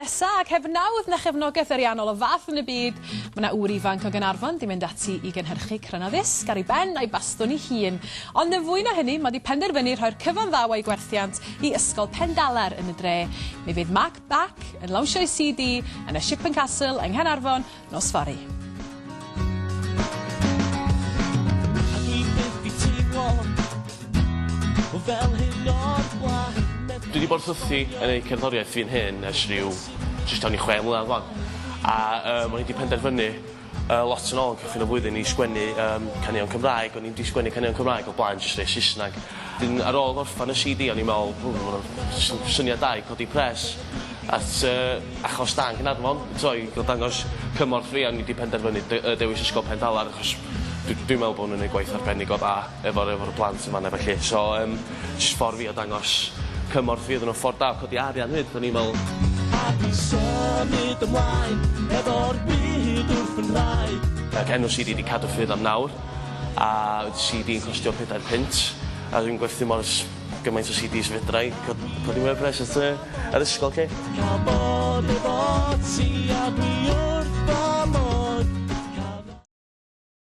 Nesa, ac heb nawdd na chefnogaeth ariannol o fath yn y byd, mae 'na ŵr ifanc o Gaernarfon 'di mynd ati i gynhyrchu cryno ddisg ar ei ben a'i bastwn ei hun. Ond yn fwy na hynny, mae 'di penderfynu rhoi'r cyfan ddaw o'i gwerthiant i Ysgol Pendalar yn y dre. Mi fydd Mark Back yn lawnsio'i CD yn y Ship and Castle yng Nghaernarfon nos fory. A dwi byth 'di teimlo fel hyn o'r blaen. Dwi 'di bod wrthi yn neud cerddoriaeth fi'n hyn ers ryw jyst iawn i chwe mlynadd 'wan. A yym o'n i 'di penderfynu yy lot yn ôl yn cychwyn y flwyddyn i sgwennu yym caneuon Cymraeg o'n i'm 'di sgwennu caneuon Cymraeg o blaen jyst rhei Sysnag. 'Dyn ar ôl gorffan y See Dee o'n i'n me'wl ww ma' wnna'n syniad da i codi pres at yy achos da yn Nghaernarfon t'o' i ga'l dangos cymorth fi a o'n i 'di penderfynu de- yy dewis Ysgol Pendalar achos dwi dwi'n me'wl bo' nw'n neud gwaith arbennig o dda efo'r efo'r plant yn fan 'na felly so yym jyst ffor fi o dangos cymorth fi iddyn nw ffor da o codi arian 'fyd o'n i'n me'wl. A dwi symud ymlaen efo'r byd wrth fy nhraed. Ac enw See Dee 'di Cadw Ffydd am Nawr a See Dee'n costio pedair punt a dwi'n gwerthu mor s- gymaint o See Dees fedra i cod- codi mwy o pres at yy yr ysgol 'lly. Cael bod.